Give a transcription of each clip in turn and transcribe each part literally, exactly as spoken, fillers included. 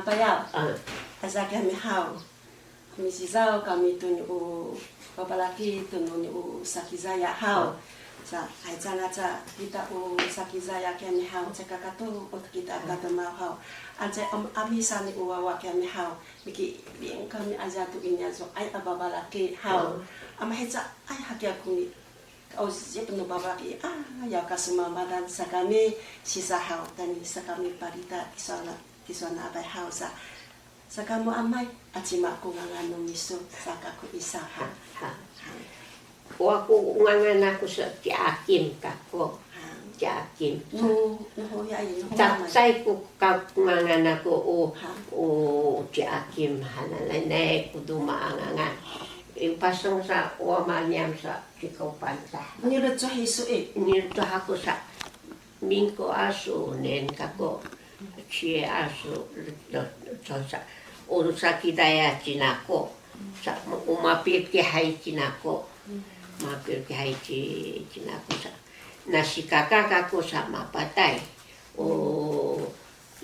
Payaw, a, aza kami haw. Misizaw kami tu ni u babalaki tu ni u Sakizaya haw. Sa, ayca ngaca kita u Sakizaya kami haw, caka katu u kita kademaw haw. Anca am-, ami sa ni u wawa kami haw. Mikiling kami aza tu i niyazu' ay a babalaki haw. Ama hica ay hakiya kuni. Kauzip nu babalaki a, ya kasumamadan sa kami sisa haw, tani sa kami palita kisona, kisona abay haw sa. Sakamu amay, a cima ku ngangan nu misu, saka ku isa ha. Ha. Ha. Wa ku ngangan aku sa ci Akim kako. Ha. Ci Akim. Nu, nu ho ya, nu ho amay. Cacay ku ka ngangan aku u, ha, u ci Akim hananay ku duma a ngangan. I pasang sa wa maniyam sa ci Kaupan sa. Nilecoh isu i. Nilecoh aku sa. Mingko asu nen kako, cie asu, do, do, sa, o Sakizaya cinako, sa, o mapilkihay cinako, mapilkihay ci, cinako sa. Nasikaka kako sa mapatay. O,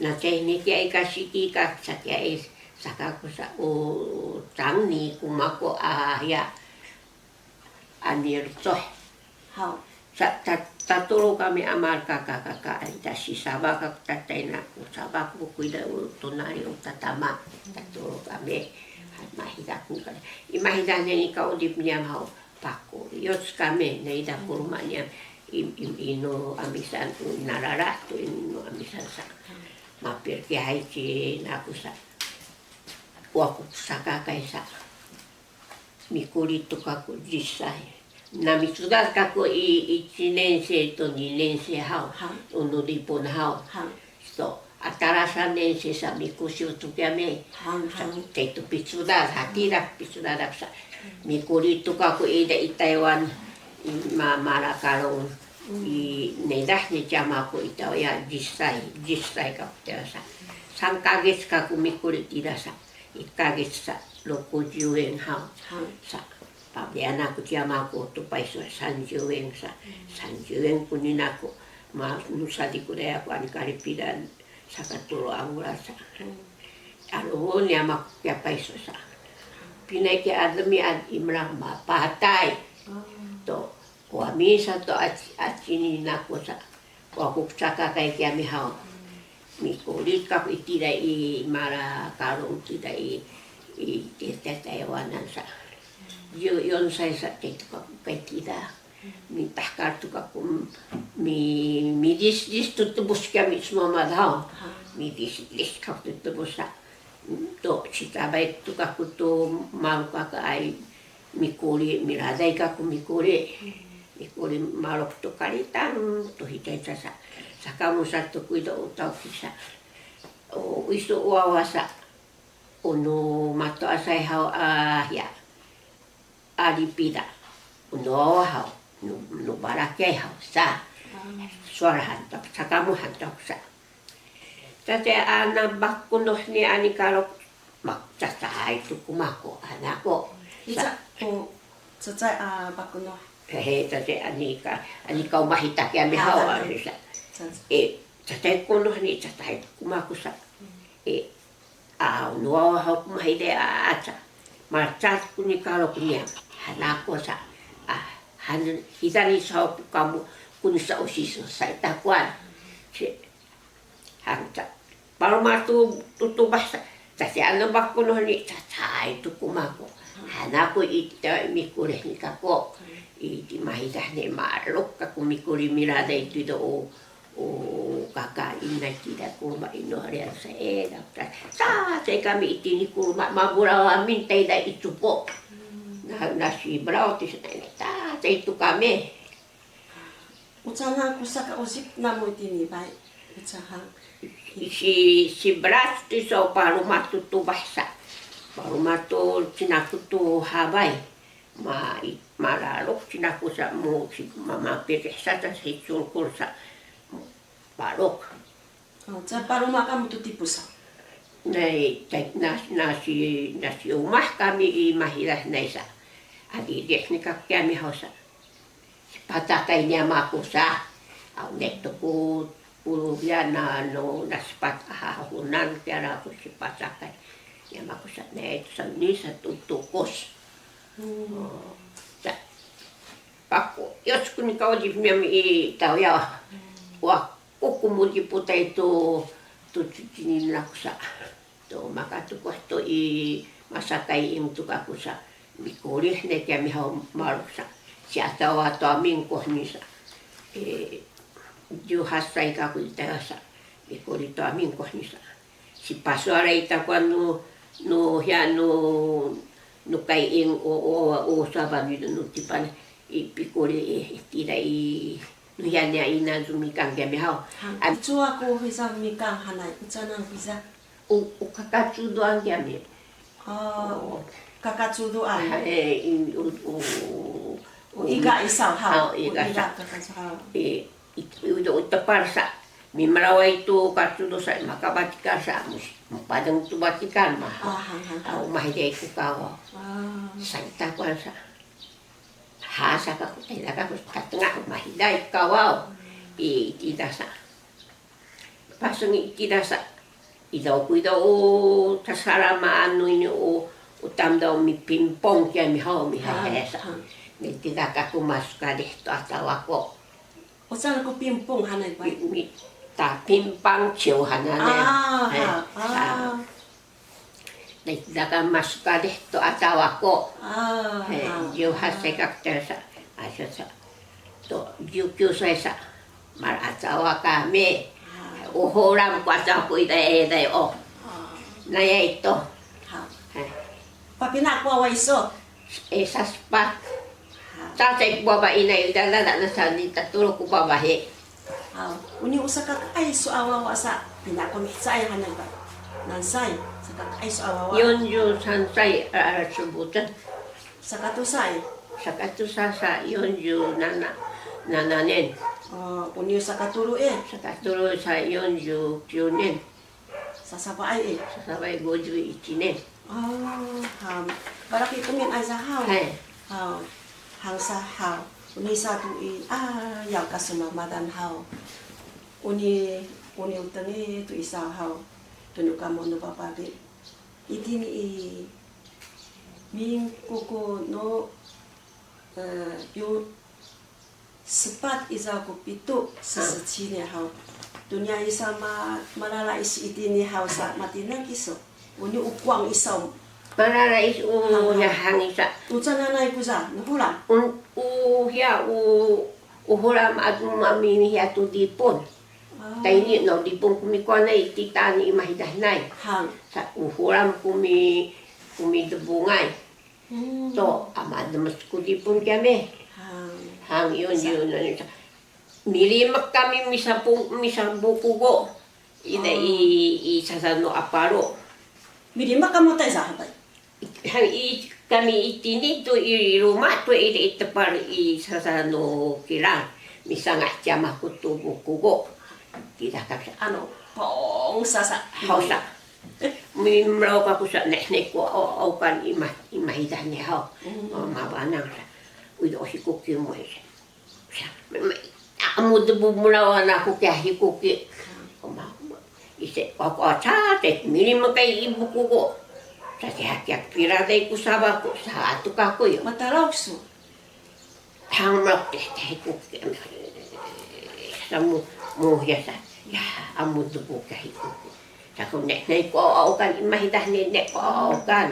nacay ni kiya i kasiki ka, sa kiya i, sa kako sa, o, cangni kumako a, ya. A nilecoh. Haw. Sa, ta, tatolo kami a malakakaka, ta sisabak a tatayna ku, sabak ku kuyda u tonali u tatama. Tatolo kami, ha, mahida ku ka. I mahida niyam i kaudip niyam haw, paku. Yoc kami, nayda ku loma' niyam, i, i, ino a misan, u nalala' tu ino a misan sa. Mapilkihay cinaku sa. Wa ku sakakay sa. Mikulit to kako cisay. Na micudad kako i, ici nense to ni nense haw. Ha. Unu Lipon haw. Ha. To, a talasan nense sa mikusiw to kiyami. Ha, ha. Sa, tayto picudad, hatira picudad sa. Mikulit to kako i, da i Taywan, i ma, malakalong. I, nayda ni ci ama ko i taw ya, cisay, cisay kako tira sa. Sangkagic kako mikulit tira sa. I kagic sa, lokuciweng haw. Haw. Sa, pabiyan ako ci ama ko to payso sanciweng sa. Sanciweng ko nina ko, ma, nu sadiku daya ko ani kalipidan, saka tolo a bulan sa. Alo, ni ama ko kiya payso sa. Pinay kiya ademi ad imlang mapatay. To, Wa misan to aci, aci nina ko sa, wa ku cakakay kiyami haw. Mikulit kako i tira i malakalong tira i, i, i Taywanan sa. Yo, yonsay sa tayto kako kay tira. Mitahkal to kako mi, midisdis to tebus kiyami sumamad haw. Midisdis kako to tebus sa. To, sicabay to kako to malukakaay. Mikuli, miladay kako mikuli. Mikuli malok to kalitang to hitay sa sa. Saka musa to kuydo utaw kisa. O, isu wawa sa. Unu mato'asay haw a, ya. Alipida. Unu wawa haw. Nu, nu balakiyay haw sa. Suwal hantok, saka mu hantok sa. Tati ana bakunoh ni ani kalok, mak, cacay to kumako, anako. Ica, o, cacay a bakunoh. Hehe, tati ani ka, ani ka umahita kiyami haw, a, sa. E, cacay kunoh ni, cacay to kumako sa. E, a, nuwa haw kumahide a, aca. Macat ku ni kalok niyam, hanako sa. A, han, hita ni sa ku kamu, ku ni sa usiso sa itakuan. Si, Hangca. Paluma tu, tutubah sa, cacay a bakunoh ni, cacay to kumako. Hanako ita mikulih ni kako. Iti mahidah ni malok kako mikulih miladay tu do, o, o, kaka ina kida ko ma ino rian sa e, dapta. Cacay kami iti ni kuluma mabulaw amin tayda i cupo. Na, nasi bulaw ti sa, cacay to kami. Ucahang ku saka uzip namu itini, bay. Ucahang. Si, si Bras ti so paluma tu tubah sa. Paluma tu cinaku tu habay. Ma, i, malalok cinaku sa mu, si, ma, mapirih sa ta si culkul sa. Palok. O, ca paluma kamu tu tipus sa. Nay, ta, na, nasi, nasi umah kami i mahilah nay sa. Adidih ni kaki kami haw sa. Pacakay ni ama ku sa. Aw, neto ku Puluh ya na, no, na sepat a hahunan kiara ku sipacakay. Ya maku sa ne, sa ni sa tutukus. Hmm. O, sa, paku, yos ku ni kau di miami i tau ya. Wa, ku kumudi putai tu, tu cuci ni laku sa. To makatukuh to i masakay ing tu kaku sa, mikulih ne kiyami haw maluk sa. Si acawa to a mingkuh ni sa. E, diyuhasay kaku i taya sa. Mikulih to a mingkuh ni sa. Si pasualay takuan nu, nu hiya nu, nu kay ing o, o, o, sabang itu nu tipan i pikulih i, tira i, nu hiya niya ina su mikang kiyami haw. Hang, a, icu aku hiza mikang hanay, icanan hiza. U, u kakacuduan kiyami. O, o, kakacuduan. A, e, i, u, u, u, iga isaw haw. Haw, iga sa. Iga kakacuduan. E, i, i, u, u tepal sa. Mimalaway tu kacudu sa, makabatikal sa, mus, padeng tu batikal mah. A, hang, hang, hang. A, umahiday ku kawaw. A. Sa itakuan sa. Ha, sa kaku, tayna kaku, tatenga, umahiday kawaw. I, itida sa. Paseng itida sa. Idaw ku idaw, o, tasalamaan nu ini, o, o tamdaw mipingpong kiyami haw, mihayhaya sa. Ha, ha. Ni tida kaku masukadih to acawa ko. O, saan ku pingpong hanay pa? Mi, mi, ta pingpang ciw hananay. A, ha, a. Na itida ka masukadih to acawa ko. A, he, ha, diyuhasay kaku taya sa, a, sa, sa. To, diyukiw say sa, malacawa kami. A. Uhulam ku acawa ko ita, e, day, o. A. Naya ito. Ha. He. Papina ku awa iso? E, sasepat. Haw. Cacay ku baba inay, dada na sa ni tatuluk ku baba hi. Haw. Uni u sakakaay su a wawa sa, pina ku mihecay hanay ba. Nansay, sakakaay su a wawa. Yonju sansay, a, a, subutan. Sakatusay. Sakatusa sa, yonju nana, nananen. O, uni u sakatulu e. Sakatulu sa, yonju kiwnen. Sasabaay e. Sasabaay, goju i cinen. O, haw. Balaki kumin ayza haw. Hay. Haw. Hangsa haw. Uni sa tu i, a, yaw kasemamadan haw. Uni, uni uteng i tu isa haw. Tunu kamu nu papagi. Itini i mingkuku no, e, yu Sepat izaw ku pitu, seseci ni haw. Tunia isa ma, malala isi itini haw sa, matinang kiso. Uni ukuang isaw. Malala isi, u, haw, haw. Hang isa. Ucananay ku sa, nuhulam. Un, u, hiya, u, uhulam atu mami hiya tu Dipun. A. Tayni no Dipun kumikuanay, titani imahidahnay. Hang. Sa, uhulam kumi, kumi debungay. Hmm. To, a mademes ku Dipun kiyami. Hang. Hang, yun, sa, yun, yun. Milimek kami misapu, misabukugo. Ina, oh, i, i sasano a palo. Milimek kamu taysa, hapay? Hang, i, kami itini tu i, i luma' tu i, i tepal i sasano kilang. Misanga' ci Ama ku tu bukugo. Kita kami sa, ano, pong sasa. Haw sa. Mimelaw kaku sa, nenek ku, o, o, kan ima, imahidahnay haw. Mm. O, mabanang sa. Uy, o, hikuki mo sa. Sa, me, me, amu debu mulawan aku kiya hikuki. O, ma, ma, ise, aku aca, te, milimek kay i bukugo. Sa, te, hakiya piraday ku sawa ku, sa, atu kaku yo. Matalaw su. Hang malak teh, teh, ku, samu, mu, ya, sa, ya, amu debu kahi ku. Sa ku ne, ne, ko, au, kan, imahidah ne, ne, ko, au, kan.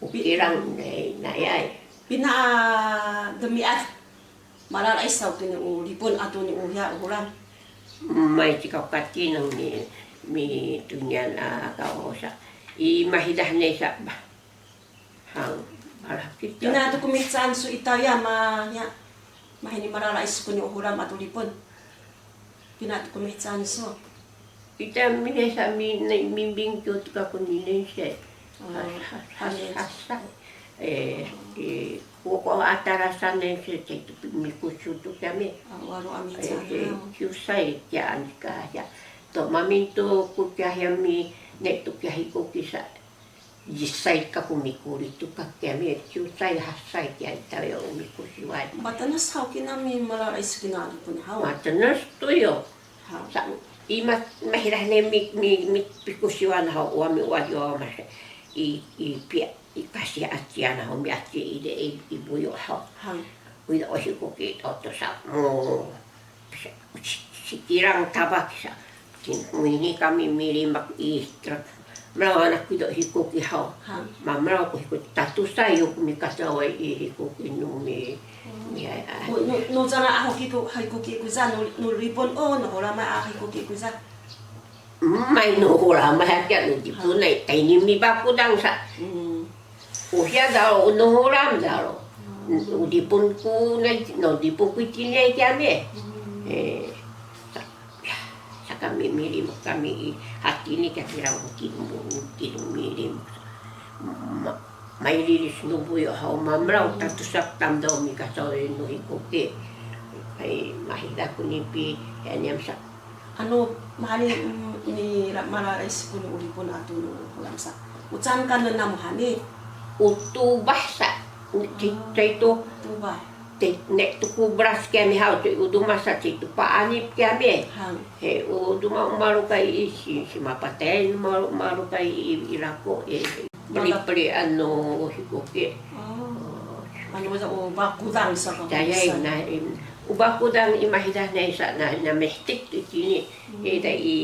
Ukilang, ne, nayay. Pina, a, demiad, malala isaw tu ni u Dipun atu ni u ya, uhulam. May cikaw katineng mi, mi tunian, a, kaw sa. Imahidah ne sa, bah. Hang, malakit. Pina tu ku mihecaan su i tayama, ya. Mahini malala isu ku ni uhulam atu Dipun. Pina tu ku mihecaan su. Ita minesa mi, ne, mimbing tu ka ku ni nense. Oh, has, has, has, has, has. Eh, eh, ko, ko atarasan nense te tu mikusu tu kami. Oh, waru a mihecaan. Eh, eh, kiusay kiya anika ya. To mamin tu ku kiya ya mi, ne tu kiya hikuki sa. Cisay ka ku mikuli tu ka kiyami, ciwcay hasay kiya i tayo u mikusiway. Matenes haw kina mi malala isu kina Dipun haw. Matenes tu yo. Sa, i ma, mahilah ne mi, mi, mi, pikusiwan haw, wa mi, wa yo, mas, i, i, pi, i, kasi acian haw, mi aci i de, i, i buyu haw. Hang. Wida o hikuki, o to sa, mo, sa, si, si kirang tabak sa. Sin, ini kami milimak i, trak, melawan aku do hikuki haw. Hang. Mamelaw ko hikuki, tatusa yo ko mikasaway i hikuki no mi, mi, ay, ay. Nu, nu, nu cana ako kiku, hikuki ku sa, nu, nu Lipun o, nu Holam a hikuki ku sa. May nu Holam a hakiya nu Lipun ay, tayni mipakudang sa. Mm. O hiya dalo, nu Holam dalo. Mm. U Lipun ku na, nu Lipun ku itini ay kiyami. Mm. E, sa, ya, saka mi, milimak kami i, hatini kiyakira u kilu, u kilu milimak. Ma, Maililis nu buyu haw, mamelaw tatusa tamdaw mikasaway no hikuki. Ay, mahida ku nipi, ya, niyam sa. Anu, mahani, mm, ni, la, malalis ku ni u Lipun ato nu Holam sa. O caan kanen namu hani? O tubah sa. Ci, caitu. Tubah. Te, ne, tuku beras kiyami haw, te, o duma sa, te, tupa anip kiyami. Hang. He, o duma, o malukay i, si, si mapatay, malu, malukay i, i lako, e, peli, peli, anu, hikuki. O. O. Anu, sa, o bakudang sa, ka, cayay, sa. Na, im, o bakudang i mahidah na, sa, na, na mihtik tu kini. Hmm. E, da, i,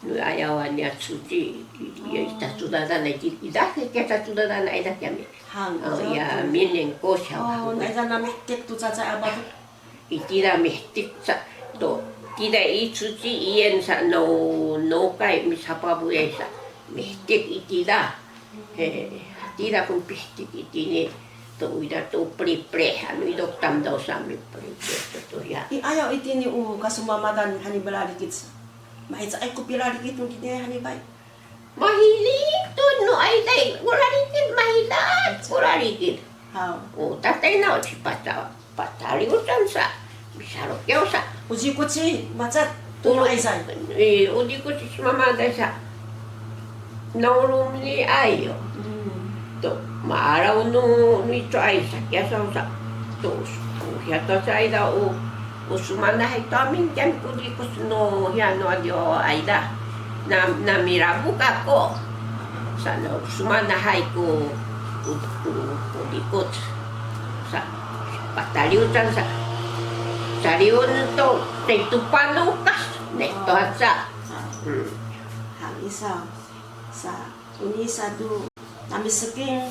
Nu ayawan niya cuci, i, i, i, tacudadan a, i, i, ida, ke, ke tacudadan a, ida kiyami. Hang, o, ya, minen ko siya. O, na ida na mihtik tu caca a batu. Itira mihtik sa, to, tira i cuci iyan sa, no, no kay, misapabuyay sa, mihtik itira. He, tira kun pihtik itini, to, ida to, peli-peli, anu idok tamdaw sa, mipeli-peli, to, to, ya. I ayaw itini u kasumamadan hani balalikit sa. Mahicaay ku pilalikit nu kini hani bay. Mahilik tu nu ay day, kulalikit, mahilat, kulalikit. Haw. O, tatay na, o, ci patal, pataliw can sa, misalokiyaw sa. O ci kuci, macat, tu nu ay say. E, o ci kuci, ci mama day sa. Naulum ni ayo. Hmm. To, maalaw nu, nu icoay sa, kiyasaw sa. To, o, hiya to sa ida, o, O sumanahay to amin tiyan ku dikut no hiya no adiw ayda. Na, na mirabuk ako. Sa no sumanahay ku, ku, ku, ku dikut. Sa, pataliw can sa. Saliw to, taytupan no kas, ne to sa. Hmm. Hang isa, sa. Ini satu, namiseking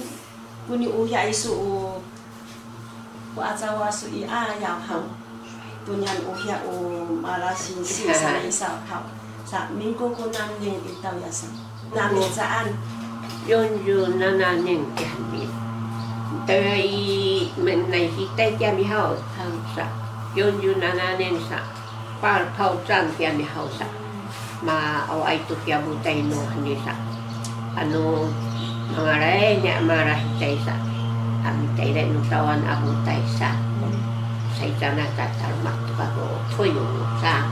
kuni uhiya isu u, u acawa su i ayaw haw. Tunian uhiya u malasinsi sa na isa haw. Sa mingku ku naning i taw yasa. Nami caan. Yonju nananing kami. Tawi menay hitay kami haw. Haw. Sa yonju nananing sa. Palpawcan kiyami haw sa. Ma, awaay to kiyabutay no hani sa. Anu, mangalay ni a malahitay sa. Amitayday no tawan a butay sa. Sa icana tatalma' to kako toyo sa.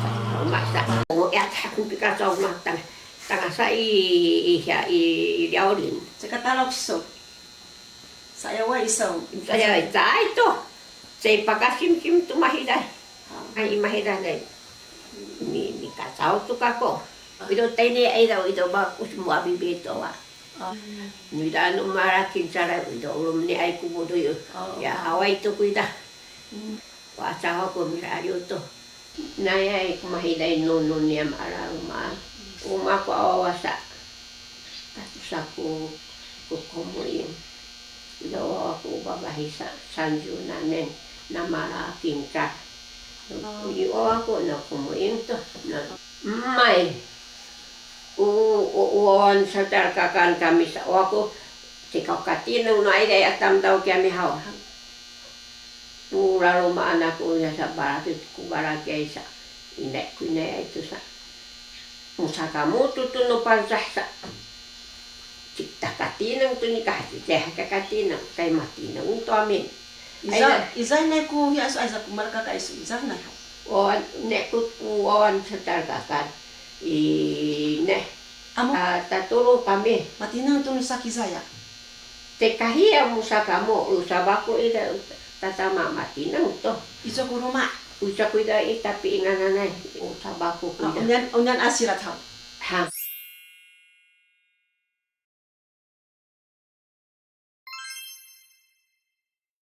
Tatalma' sa. O, ya, takun pikacaw ma tang, tangasa i, i, ya, i, i liyawlin. Caka talok so. Saya wa isaw. Saya caay to. Saya pakasimsim to mahiday. Ay, mahiday. Ni, ni kacaw to kako. Ido tayni ay daw, ido ba, usmu abibi to wa. Ni da no marakin caray, ido ulum ni ay kumuduy. Ya, awaay to ku ida. Wa caw ko miraliw to. Nayay ko mahiday nunu niyam a luma. Uma ko awawa sa. Tatusa ko, ko komoying. Ida wawa ko babay sa, sanju nanen, na malaking ka. I wawa ko na komoying to, na, may. U, u, u wawan sa talakakan kami sa, wawa ko, sikaw katineng no ayday a tamdaw kiyami haw. Pulalu maan aku ya sa balaki ku balaki ay sa. Inay ku inay ay to sa. Musa kamu to to no Pangcah sa. Cik takatineng to ni kahaci cek kakatineng. Kay matineng to amin. Iza, ay, iza inay ku ya sa, iza ku malaka kay sa, iza inay. O, ne ku, o, wawan sa talakakan. I, ne. Amu, a, tatulu kami. Matineng to no sakizaya. Tekahi a musa kamu, u sabaku ida tatama matineng to. Ico ku luma. Uca kuyda i tapiingananay, o cabaku kuyda. Onian, onian a silacaw. Ha.